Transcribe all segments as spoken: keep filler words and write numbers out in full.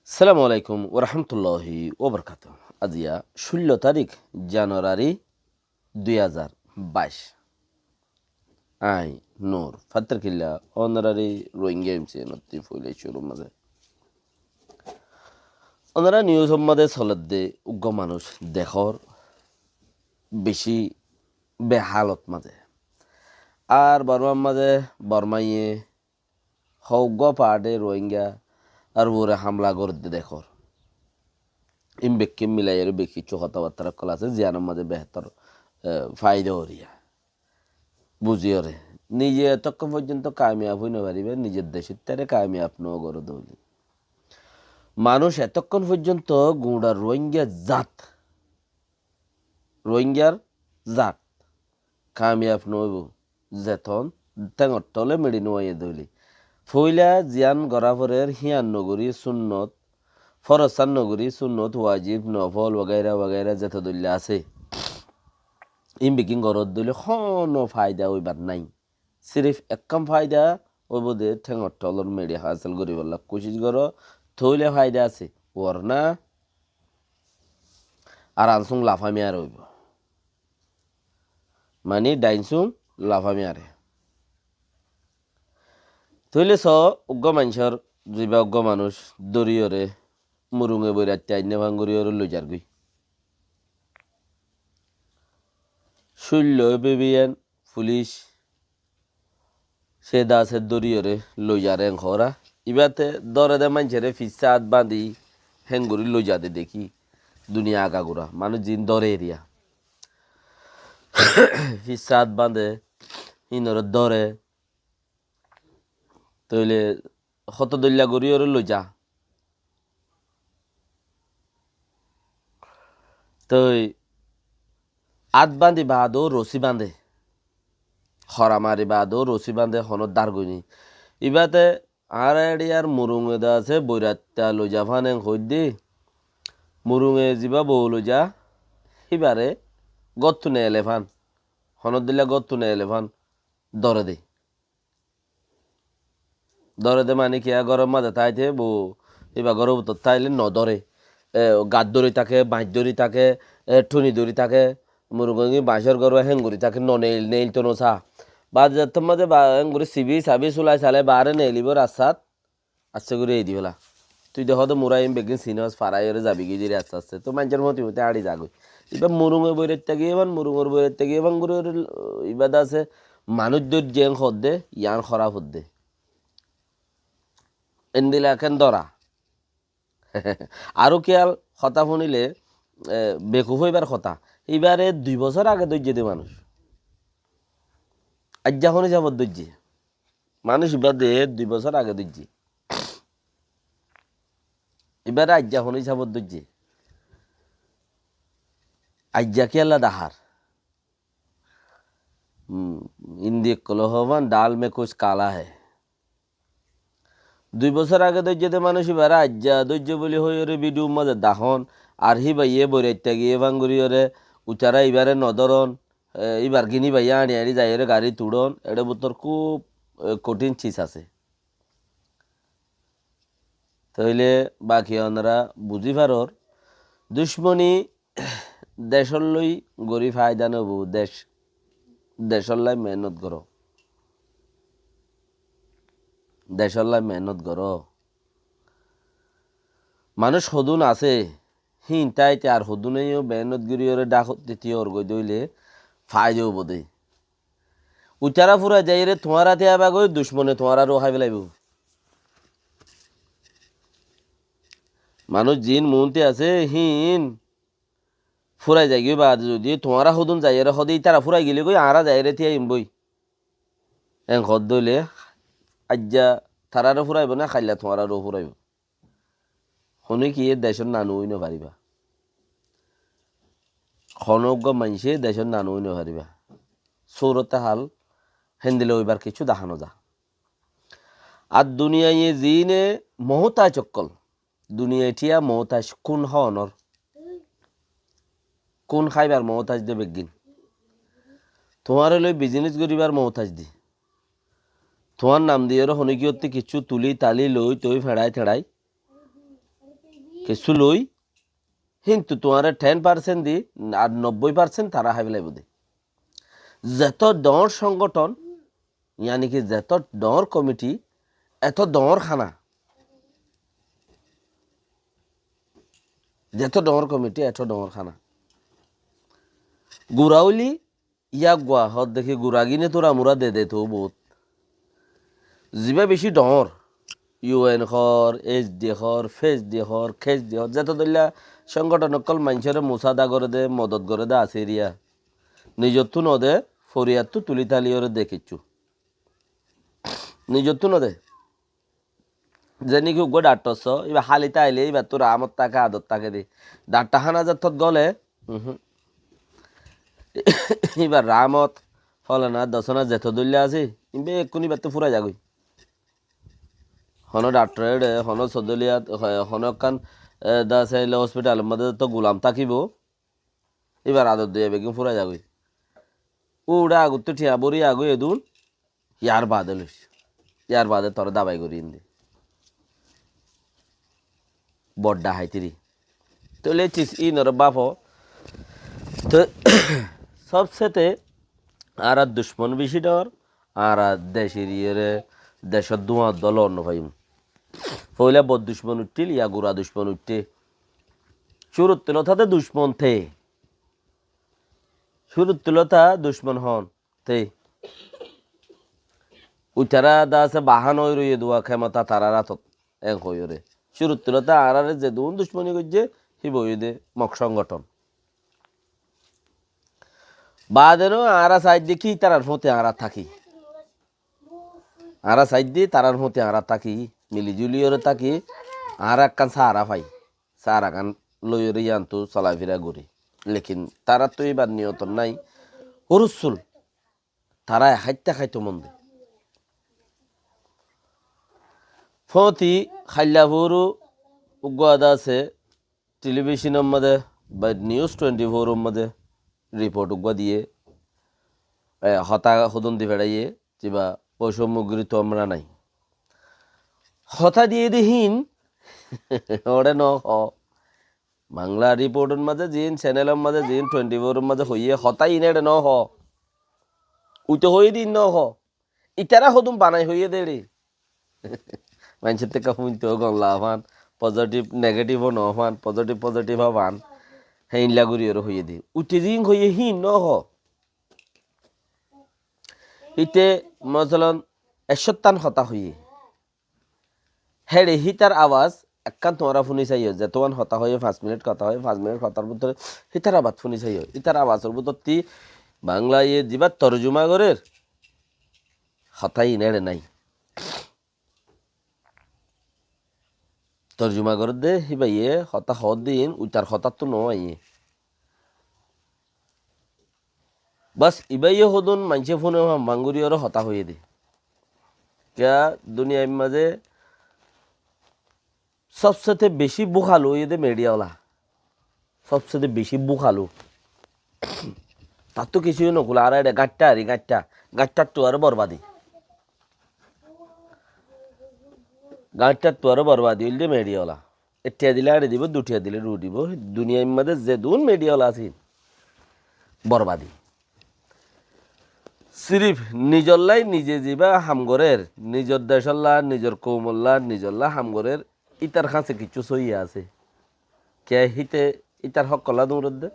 Assalamu alaikum warahmatulláhi wabarakátuhu. Aziya cúllo tarík Januari dui házar baic. Añí Nur Fattarkilla, ónorari Rohingya M C N ottú foila cúrur mazé. Ónora niusor mazé soledde uggwá manúic dekór bicí behálot mazé. Ar Bormar mazé Bormaiye hó uggwá paáde Rohingya ar uore hamla goredde dekór. Ín bekkín milaiyóre bekkíccu hotábattára ókkol asé, ziyanor mazé behétor, e, faida óriya. Buzíyóre. Nize etokkón foijjonto kamiyab ói nofaribá, nizor decóttáre kamiyab nogoró dóile. Manúic etokkón foijjonto guñça Rohingya zat, Rohingyar zat kamiyab noóibo, zeton théngor tole meçi noaiyé dóile. Foila ziyan gorá forer híyan nogorí sunnot, forossán nogorí sunnot, wajib, nofol, wagaira wagaira zeto dóilla asé. Ín beggín goró dóile honó faida óibar nái. Sirif ekkán faida óibo de théngor tolor meçi hásil goríbolla kucíc goró, tóile faida asé, worná ar ansúng lafamiyar óibo. Mani dainsúng lafamiyare. Tóile so uggwá maincór, ziba uggwá manúic dóriyóre murunge boiratte ainne fanguriyóre loizargói. Cúillo bibiyen fulic Sé dase dóriyóre loizar en hoóra. Ibáte dóre de maincóre fissá át bañdí héngorí loizade dekí. Duniya agagura manúic ziín dóre eriya. Fissá át bañde, híinoré dóre. Tóile hoto dóilla goríyoré loiza. Toi át bañdi baade ó rosí bañde, hora mari baade ó rosí bañde, honó dár goiní. Ibáte añára eçiyar murunge de asé, boiratta loiza fán en hoiddé, murunge zibá bou loiza, híbaré góttu neele fán, honó dilla góttu neele fán dóre de. Dóre de mani kiyá, góror mazé táite bou, íba góror bútore táile nodóre. E, gat dóri táke, bañc dóri táke, e, thuni dóri táke, murunge bañcór gór ba héngorí táke, noneil, neil to nosá. Baade zettór mazé ba héngorí sibi sabi sulai sale baáre neilibó rassát, assé gorí eidi féla. Tui de hodé mura ín beggín sinós, faraiyóre zabi giyóre asté asté. Toi maincór foti foti áñçi zagói. Ibá murungor boiratta giyé fán, murungor boiratta giyé fán gorí gorí ibá de asé, manúic dóijje en hoódde, yián hóraf hoódde. Endilla ken dóra. Aró kiyál hotá fúnile, e, bekuf óibar hotá. Ibáre dui bosór age dóijje de manúic. Aijja hon hísabot dóijje. Manúic ibá de dui bosór age dóijje. Ibáre aijja hon hísabot dóijje. Aijja kiyólla dahár. Hmm, Indi ókkole hoó fán, "डाल में कुछ काला है।" Dui bosór age dóijje de manúic ibáre aijja dóijje buli hoiyóre bidiyur mazé dahón, ar híbaye boiratta giyé fán goríyoré, uitará ibáre nodóron, e, íbar gín íbaye añçi añçi zaiyóre garit uçón, eçé bútore kúb, e, kothín sis asé. Tóile baki onora buzí faror, ducmoni decór loi gorí faida noóibo, dec, decólla mehénnot goró. Decólla mehénnot goró. Manúic hodún asé, híin táite ar hodúne yó mehénnot goríyoré dhákotti tíya orgói dóile faida óibo de. Uitará fúrai zaiyóre tuáñra tíya faiba goi, ducmone tuáñraré hái félaibo. Manúic ziín muúnti asé, híin fúrai zaigói baade zodi tuáñra hodún zaiyóre hodé, ítara fúrai gile goi, añára zaiyóre tíya aimbói. En hoódde óile, aijja taráre fúraibo na, hailla tuáñraré fúraibo. Honókiyé decór nanu ói nofaribá. Honó uggwá maincé decór nanu ói nofaribá. Súrote hal héndilla óibar kessú dahá nozá. Ar duniyaiye ziíne mohótaj ókkol, duniyai thíya mohótaj kún hoónor? Kún háibar mohótaj de beggín? Tuáñre loi bizinis goríbar mohótaj de. Tuáñr nam diyoré honókiyottú kessú tulí talí loi toi feçái teçái kessú loi, kintu tuáñre ten percent di ar nobboi percent tará hái felaibó de. Zeto dhoóñr songothon, yani ki zeto dhoóñr komiti, eto dhoóñr hána. Zeto dhoóñr komiti, eto dhoóñr hána. Gura óile yá gua hoó de ki guragine tura mura de de to bout. Ziba beci dhoóñr, U N hoór, H D hoór, F D hoór, K S D hoór, zeto dóilla songothon ókkol maincóre musáda goré de, modot goré de asé eriya. Nizottú no de, foriyattú tuli tali óre de kessú. Nizottú no de. Zeni ki uggúa dhaktor só, iba hálit aile ibattú raámot táke, adot táke de. Dhaktor hána zettót góle, uhum. Iba raámot, folana, dosana zeto dóilla asé, iba bekkún ibattú fúrai zagói. Honó dhaktor ere, honó sodoliyat, ho-, honó ekkán, e, dase aile hospitalor modde to gulam tákibo, ibar adot dóiya beggún fúrai zagói. Uçe agottú thiañ bóri agói edún, yar baade lois. Yar baade toré dabai gorí indi. Bodda háitiri. Tóile cis í noré báfo. Tó sobsete añárar ducmon beci dhoóñr, añára decor iyóre, decór dúañr dóla no faiyum. Foila bor ducmon uiththíl, yá gura ducmon uiththé. Cúrut tulóta de ducmon te. Cúrut tulóta ducmon hon. Te. Uitará de asé bahán ói roiyé dua kemota tarár átot. En hoiyóre. Cúrut tulóta añáráre zedún ducmoni goijjé, híba óiye de Mok songothon. Baade no añára saidde ki ítarar fúti añára táki. Añára saidde tarár fúti añára táki, mili juli óre táki, añára ekkán sára fai. Sára gán loiyóre yíantu solafira gorí. Lekin taráttu íbar niyoton nái. Hurussul. Tará e háitta háito mon de. Fóti háilla fóru uggúa de asé, telibiconor modde, ba News twenty four or modde riport uggúa diyé, e, hotá hodún di feçáiye, ziba boicómmo gorí to amra nái. Hotá diyé de hín, óre no hoó. Bangla riportor mazé ziín, cenelor mazé ziín, twenty four or mazé hoiyé, hotá iín éçe nohó. Uite hoiyé de iín nohó. Itará hodún banai hoiyé de éçe. Maincór tekka fúinto gom lafán, pozitif negatif ó nofán, pozitif pozitif ó fán. Héinla gorí óre hoiyé de. Uite ziín hoiyé híin nohó. Ite, mosolon, ekcóttan hotá hoiyé. Héçe hítar abas ekkán tuáñra fúni saiyó, zetuán hotá hoiyé, fañs minit hotá hoiyé, fañs minit hotár bútore hítar abas fúni saiyó. Hítar abasor bútottí Banglaye zibá torjuma gorér, hotá iín éçe nái. Torjuma gorédde híbaye hotá hoódde iín uitar hotáttu noó aiyé. Bas, ibáye hodún maincé fúne ham banguri óre hotá hoiyé de. Kiyá duniyair mazé sobsete bicí búkalu óiye de midiya ola. Sobsete bicí búkalu. Tattú kissú nokula, ar éçe gañthá ari gañthá, gañtháttu aró borbadi. Gañtháttu aró borbadi óilde midiya ola. Ek thiañ dile añçi dibó, dui thiañ dile ru dibó. Duniyair mazé zedún midiya ola asé, borbadi. Sirif nizollái nize zibá ham gorér, nizor decollá, nizor koumollá, nizollá ham gorér, ítar hañsé kiccú sóiyi asé. Kiyá híte ítar hókkollá duñredde?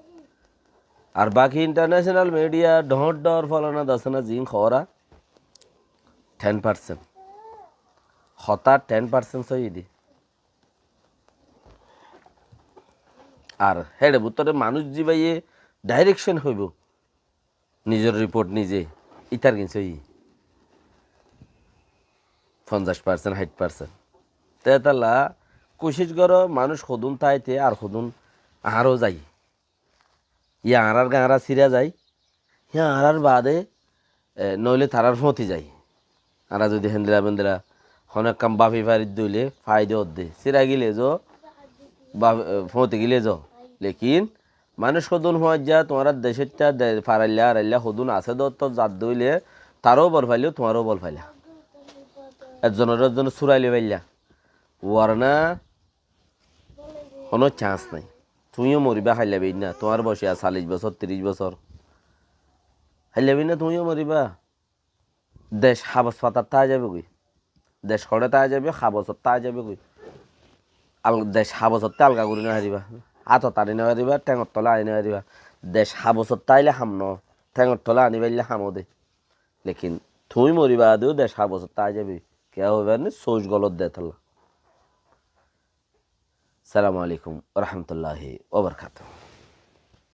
Ar baki intarnecenal midiya, dhoóñr dhoóñr folana dasana ziín hoóra, ten parsent. Hotá ten parsent sóiyi de. Ar héçe bútore manúic zibáye dhairekcon hoibó, nizor riport nize, ítar gin sóiyi fonzaic parsent, háit parsent. Te étalla kucíc goró, manúic hodún táite ar hodún añára zai. Yá añárar gañra sira zai, yá añárar baade, e, noóile tarár fóti zai. Añára zodi héndila béndila honó ekkán báfi faridde óile faida ódde. Sira gile zo, baf-, e, fóti gile zo. Lekin manúic hodún fúañijja tuáñrar decóitta, de-, farailla arailla hodún asé dótto zadde óile taró bol faillo, tuáñró bol faila. Ekzonoré ekzone súrailoi failla. Warna Honó chans nái. Tuñí yó moribá háilla beinna, tuáñr boc sallic bosór, tiríc bosór. Háilla beinna tuñí yó moribá. Dec habos fatat táki zaibói goi. Dec hoçé táki zaibói, habosot táki zaibói goi. Al-, dec habosottú alga gorí nofaribá. Hátot aní nofaribá, théngor tole aní nofaribá. Dec habosottú aile ham noó, théngor tole aní faille ham ó de. Lekin tuñí moribá de yó dec habosottú táki zaibói. Kiyá hoibar né, sóic golot de tolla. Assalamu alaikum wa rahmatullahi wa barakatuhu.